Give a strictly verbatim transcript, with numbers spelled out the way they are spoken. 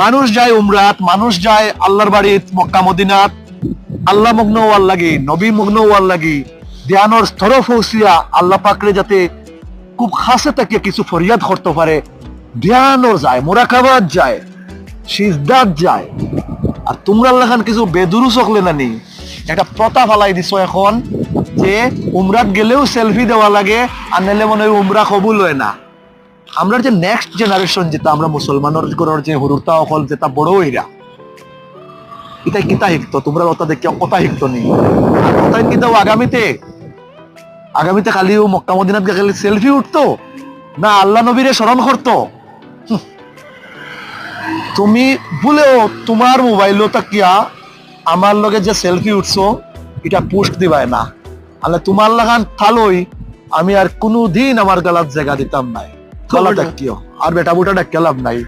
মানুষ যায় উমরাত, মানুষ যায় আল্লাহর বাড়িত মক্কা মদিনাত, আল্লাহ মগ্ন হওয়ার লাগি, নবী মগ্ন হওয়ার লাগি, ধ্যানর স্তর পৌঁছিয়া আল্লাহ পাকরে যাতে খুব কাছে থাকিয়া কিছু ফরিয়াদ করতে পারে, ধ্যানও যায়, মোরাকাবাত যায়, সিজদাত যায়। আর তুমরার লাখান কিছু বেদুরু সকলে নানি একটা প্রথা ফালাই দিছো এখন যে উমরাত গেলেও সেলফি দেওয়া লাগে, আর নাইলে মনে হয় উমরা কবুল হয় না। আমরার যে নেক্সট জেনারেশন, যেটা আমরা মুসলমানর ঘরর যে হুরুতা অকল যেটা বড় হইরা, ইতায় কিতা হিকতো? তুমরার অতা দেখিয়া অতা হিকতো নি? আর অতাইন কিতা আগামীতে, আগামীতে খালি অউ মক্কা মদিনাত গিয়া খালি সেলফি উঠতো, না আল্লাহ নবীরে স্মরণ করতো? হুম। তুমি ভুলেও তুমার মোবাইলো থাকিয়া আমার লগে যে সেলফি উঠছো, ইটা পোস্ট দিবায় না। আল্লাহ তুমার লাখান থালই আমি আর কুনুদিন আমার গালাত জাগা দিতাম নায়। ভালা থাকিও। আর বেটা বুটা ডাকিয়া লাভ নাই।